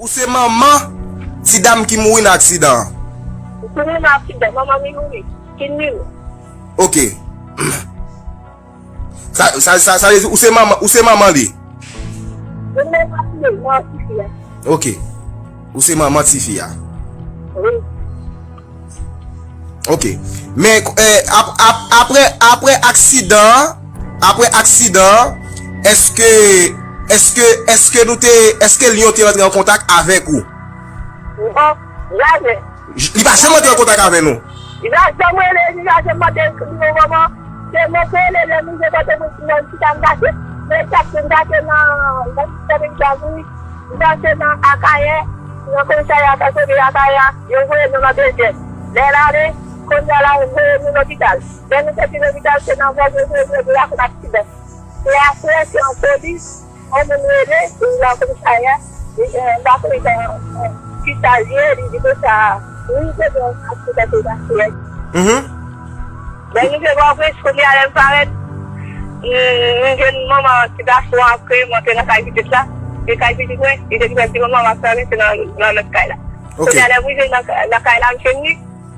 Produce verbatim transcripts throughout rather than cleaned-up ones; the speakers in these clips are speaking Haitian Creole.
Ou se manman ti dam ki mouri nan aksidan an? Ou mouri nan aksidan, manman li mouri. Ki nimewo? Ok. Sa, sa, sa, sa vle di ou se manman, ou se manman li? Ou se manman tifi a. Ok. Ou se manman tifi a. Wi. Ok. Men, eh, ap, ap, apre, apre aksidan an, apre aksidan an, èske, èske, èske nou te, èske Lion te rantre an kontak avèk ou? Non, jamè. J-, li pa janm rantre an kontak avè nou? Li pa janm rele, li pa janm mande nimewo manman. Se mwen ki rele lè m rive kote mwen, mwen chita m gate. Men sa k fè m gate nan, nan sistèm egzam, wi. M pase nan Akayè, nan komisarya Kantonal Akayè, yo voye nou nan Bèjè. Lè l ale, kounye a la, yo voye nou lopital. Lè nou soti lopital, se nan vòl yo voye nou, yo rakonte aksidan. Se apre, se yon polis, yon moun rele, e nan komisarya, e, e, m pa konnen sa, e, kisa l ye, li di konsa, wi, se yon aksidan te pase. Mhm. Lè m rive Pòtoprens, kounye a lè m parèt, m, m jwenn manman ti gason an ap kriye, m antre nan kay pitit la. E kay pitit mwen, li te gentan di manman m ap travèse nan, nan lòt kay la. Ok. Kounye a lè m rive nan, nan kay la, m jwenn li,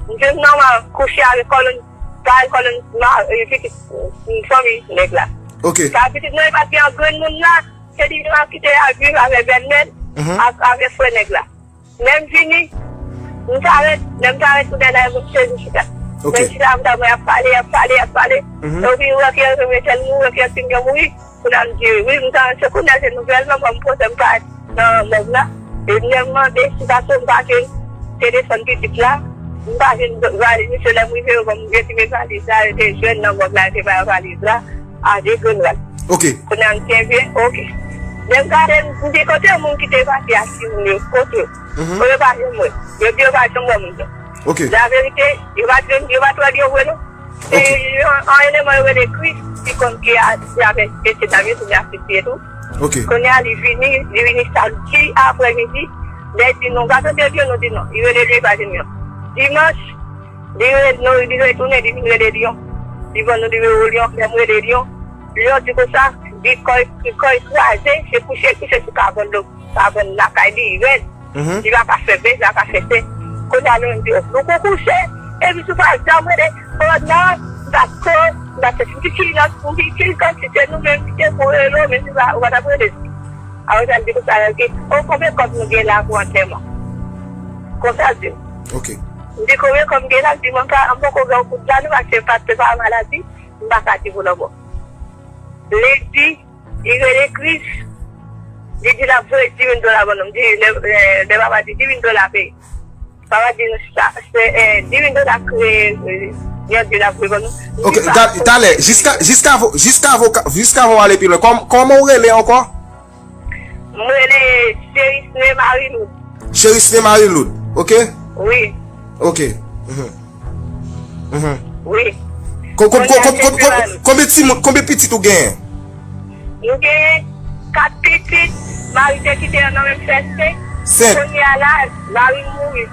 m jwenn manman kouche avèk kòlonn, parèy kòlonn ma-, e, pitit, m, fanmi nèg la. Ok. Sa pitit mwen pa t gen yon grenn moun la, se li menm ap kite al viv avèk bèlmè l, mhm, ak avèk frè nèg la. Lè m vini, m parèt, lè m parèt, kounye a la, yo sezi chita. Ok. Lè m chita, m ta mwen ap pale, ap pale, ap pale. Mhm. Epi, ou wè ke yo mete l mouri, ou wè ke King yo mouri. Kounye a, m di, wi, m ta, se kounye a, se nouvèl, non, m poze m parèt nan mòg la. E lè m mande si paske m pa jwenn telefòn pitit la, m pa jwenn valiz, misye, lè m rive, yo ban m retire valiz la, yo te jwenn nan mòg la, yo te ba yo valiz la. A de grenn rad. Ok. Kounye a m di, ebyen, ok. Lè m gade, m di, kote moun ki te pati a timoun yo? Kote yo? Mhm. Yo pa jwenn mwen. Yo di yo pa janm wè moun nan. Ok. La verite, yo pa jwenn, yo pa t wè li yo vre non. Se ok. Yon, yon eleman yo rele Chris, ki konn ki a, ki avèk mesye dam yo, ki vin asiste tou. Ok. Kounye a, li vini, li vini samdi aprèmidi. Lè di nou, pa tande li, nou di non. Li rele li, li pa jwenn li. Dimanch, Li re-, nou, li retounen, li vin rele Lion. Li ban nou nimewo Lion, lè m rele Lion. Lion di konsa, li kò l, li kò l kraze, se kouche, kouche sou kabann lo-, kabann lakay li, li rèd. Mhm. Li pa ka fè bèj, li pa ka fè sen. Kounye a, Lion di, nou kon kouche, epi si w pa janm rele, oh non, m pa ko, m pa fè, m di ki lòt, m di ki kantite nou menm ki te pou rele w, men si w pa, ou pa t ap rele. Apre sa, l di konsa, l di, oh, konbyen kòb nou gen la pou antèman? Konsa l di m. Ok. M di, konbyen kòb m gen la? L di, mwen pa, m poko gen yon kout la, non, paske m pa, se pa maladi, m pa ka di pou lanmò. Li di, li rele Chris, li di l ap voye dis mil dola ban nou. M di, lè, lè, lè papa di dis mil dola peye. Papa di nou sa, se, eh, dis mil dola kreye, eh, yon di l ap voye ban nou. M di, ok, pa, ta-, talè, jiska, jiska vo-, jiska vo-, jiska vo ale pi lwen, kòm-, kòman w rele ankò? Mwen rele Cherisne Marie Lourdes. Cherisne Marie Lourdes, ok? Wi. Ok. Mhm. Mhm. Wi. Ko-, ko-, ko-, ko-, ko-, ko-, konbyen timoun, konbyen pitit ou genyen? Nou genyen kat pitit, mari te kite yo nan menm fèste. Senk. Kounye a la, mari m mouri.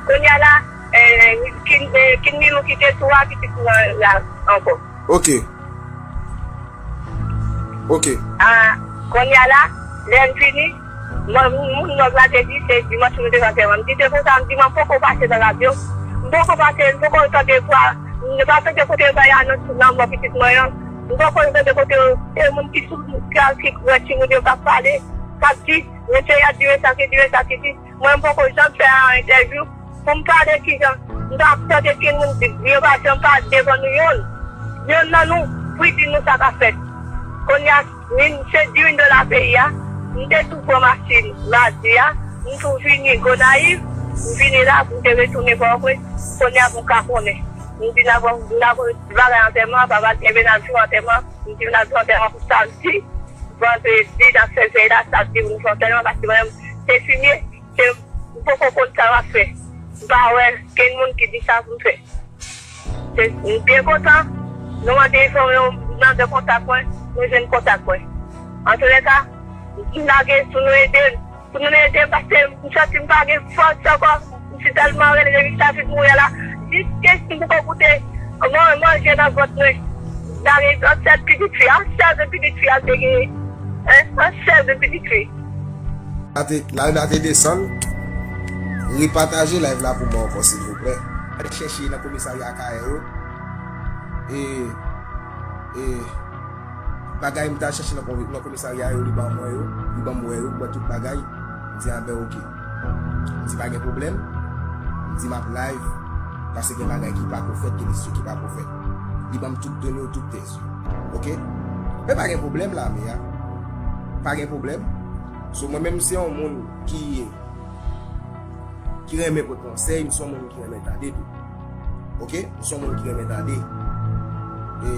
Kounye a la, eh, Kin, eh, Kin Milou kite twa pitit mwen la ankò. Ok. Ok. Ah, kounye a la, lè m vini, mwen, moun nòg la te di se dimanch nou te fè antèman. M di se konsa, m di mwen poko pase nan radyo. M poko pase, m poko tande vwa, m pa tande kote yo bay anons lanmò pitit mwen an. M poko tande kote yo, se moun ki sou, ki, ki wè timoun yo k ap pale, k ap di, mesye a di yo sa, ki di yo sa, ki di. Mwen, m poko janm fè yon entèvyou pou m pale kijan m t ap tande ki moun di, yo pa janm pale devan nou yonn. Yonn nan nou, pou di nou sa k ap fèt. Kounye a, vin, se dis mil dola peyi a. M te tou pran machin madi a, m tou vini Gonayiv, m vini la, pou m te retounen Pòtoprens. Kounye a, pou m ka konnen. M di n ap, n ap bagay antèman, papa di, enben n ap jwe antèman. M di n ap jwe antèman pou samdi, vandredi, n ap fè vèy la, samdi, pou nou fè antèman, paske mwen menm, se fimye. Se, m poko konn sa m ap fè. M pa wè kenn moun ki di sa pou m fè. Se, m byen kontan. Nou mande fanmi yo mande kontak mwen, nou jwenn kontak mwen. Antoulèka, m lage sou nou ede m. Pou nou ede m, paske m santi m pa gen fòs ankò. M si tèlman rele depi sa fi mouri a la. Jiske m poko goute man-, manje nan vant mwen. M lage yon sèl pitit fi, yon sèl de pitit fi a te genyen. Hein? Yon sèl de pitit fi. Ate, Lalda te desann. Repataje live la pou mwen ankò, silvouplè. Al chèche nan komisarya Akayè yo. E, e, bagay m t al chèche nan konvi-, nan komisarya yo, li ban mwen yo, li ban m wè yo, m wè tout bagay. M di, a ben, oke. M di, pa gen pwoblèm. M di, m ap live, paske gen bagay ki pako fèt, gen istri ki pako fèt. Li ban m tout done yo, tout tèz yo. Oke? Men pa gen pwoblèm, lame a. Pa gen pwoblèm. So, mwen menm, se yon moun ki, ki renmen pran konsèy, m se yon moun ki renmen tande tou. Oke? M se yon moun ki renmen tande. E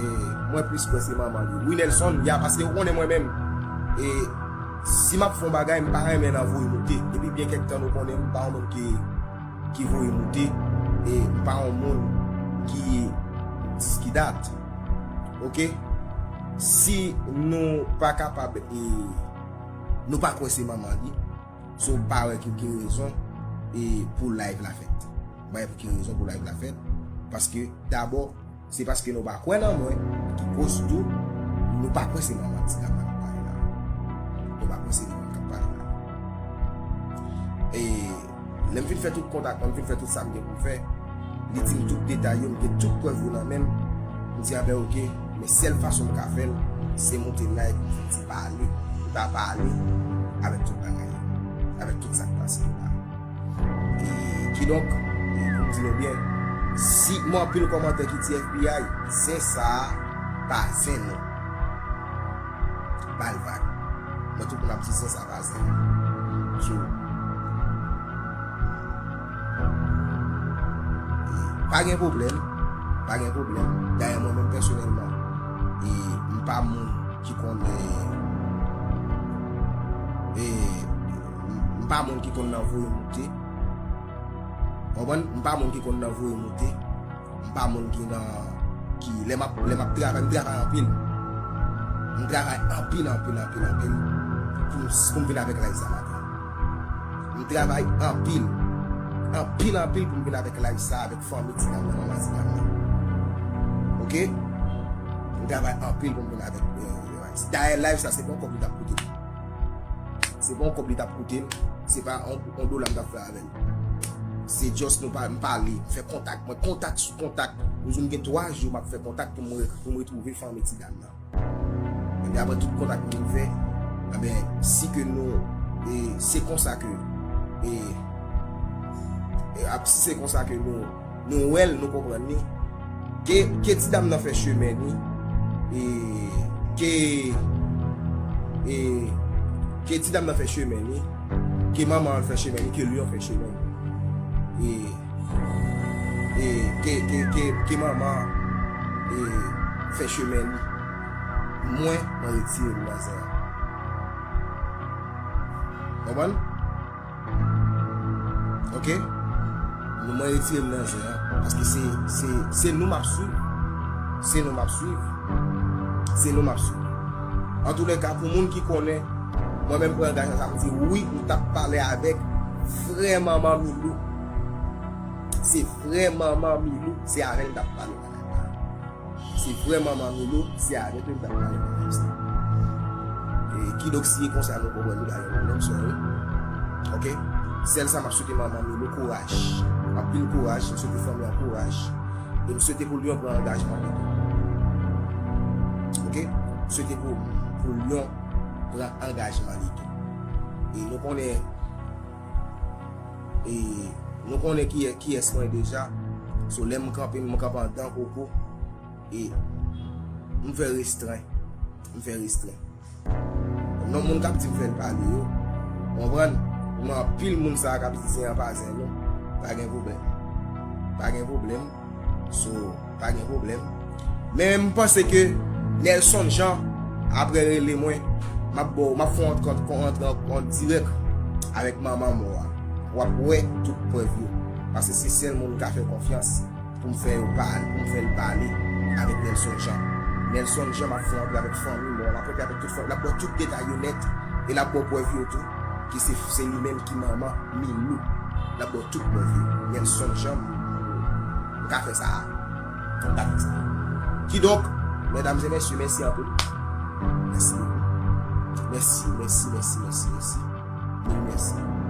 mwen plis kwè se manman li. Wi, Nelson, ya, paske ou konnen mwen menm. E si m ap fè yon bagay, m pa renmen nan voye moute. Depi byen kèk tan nou konnen m, m pa yon moun ki, ki voye moute. E m pa yon moun ki diskidat. Oke? Si nou pa kapab, e nou pa kwè se manman li, so m pa wè ki, ki rezon, e pou live la fèt. M pa wè pou ki rezon pou live la fèt. Paske, dabò, se paske nou pa kwè nan mwen, ki koz tou, nou pa kwè se manman ti dam nan k ap pale la. Nou pa kwè se li menm k ap pale la. E lè m fin fè tout kontak mwen, m fin fè tout sa m gen pou m fè, li di m tout detay yo, m gen tout prèv yo nan men m. M di, a ben, oke, men sèl fason m ka fè l, se monte live pou m fè ti pale, pou ta pale avèk tout bagay yo, avèk tout sa k pase yo la. E kidonk, e pou m di nou byen, si m wè anpil kòmantè ki di F B I, zen sa a pa zen non. Ba l vag. Mwen, tout moun ap di zen sa a pa zen. So, e pa gen pwoblèm. Pa gen pwoblèm. Dayè, mwen menm pèsonèlman, e m pa moun ki konn, e, e, m pa moun ki konn nan voye moute. Konprann? M pa moun ki konn nan voye moute. M pa moun ki nan, ki, lè m ap, lè m ap travay, m travay anpil. M travay anpil, anpil, anpil, anpil. Pou m, pou m vin avèk live sa maten. M travay anpil. Anpil, anpil pou m vin avèk live sa, avèk fanmi ti dam nan, manman ti dam nan. Oke? M travay anpil pou m vin avèk, e, e, dayè live sa, se pa yon kòb li t ap koute m. Se pa yon kòb li t ap koute m. Se pa yon, yon dola m t ap fè avè l. Se just nou pa, m pale, m fè kontak. Mwen kontak sou kontak. M di w m gen twa jou m ap fè kontak pou m re-, pou m retwouve fanmi ti dam nan. Ebyen, apre tout kontak m vin fè, ebyen, si ke nou, e, se konsa ke, e, e, ap, si se konsa ke nou, nou wè l, nou konprann li, ke, ke ti dam nan fè chemen li, e, ke, e, ke ti dam nan fè chemen li, ke manman an fè chemen li, ke Lyon fè chemen li. E, e ke, ke, ke, ke manman, e, fè chemen li. Mwen, mwen retire m nan zen an. Konprann? Oke? Mwen retire m nan zen an. Paske se, se, se nou m ap swiv. Se nou m ap swiv. Se nou m ap swiv. Antoulèka, pou moun ki konnen, mwen menm pran angajman sa, m di wi, m t ap pale avèk vrè manman Milou. Se vrè manman Milou, se avè l m t ap pale nan live la. Se vrè manman Milou, se avè l m t ap pale nan live sa. E kidonk, si e konsa nou konprann, nou pa gen pwoblèm, sorry. Oke? Sèl sa m ap swete manman Milou kouraj. Anpil kouraj, m swete fanmi an kouraj. E m swete pou Lyon pran angajman li tou. Oke? M swete pou, pou Lyon pran angajman li tou. E nou konnen, e nou konnen ki, kiyès mwen deja. So, lè m kanpe, m kanpe andan koko. E m fè restren. M fè restren. Non moun k ap di m fè l pale yo. Konprann? Nan anpil moun sa k ap di zen an pa zen non. Pa gen pwoblèm. Pa gen pwoblèm. So, pa gen pwoblèm. Men m panse ke Nelson Jean, apre rele mwen, m ap ba w, m ap fè w antre, antre, antre an dirèk avèk manman mò a. W ap wè tout prèv yo. Paske se sèl moun m ka fè konfyans pou m fè yo pale, pou m fè l pale avèk Nelson Jean. Nelson Jean, m ap fè w antre avèk fanmi mò a, m ap antre avèk tout fanmi, l ap ba w tout detay yo nèt, e l ap ba w prèv yo tou, ke se, se li menm ki manman Milou. L ap ba w tout prèv yo. Nelson Jean, m ka fè sa a. M ka fè sa a. Kidonk, medam e mesye, mèsi anpil. Mèsi bokou. Mèsi, mèsi, mèsi, mèsi, mèsi. Mil mèsi.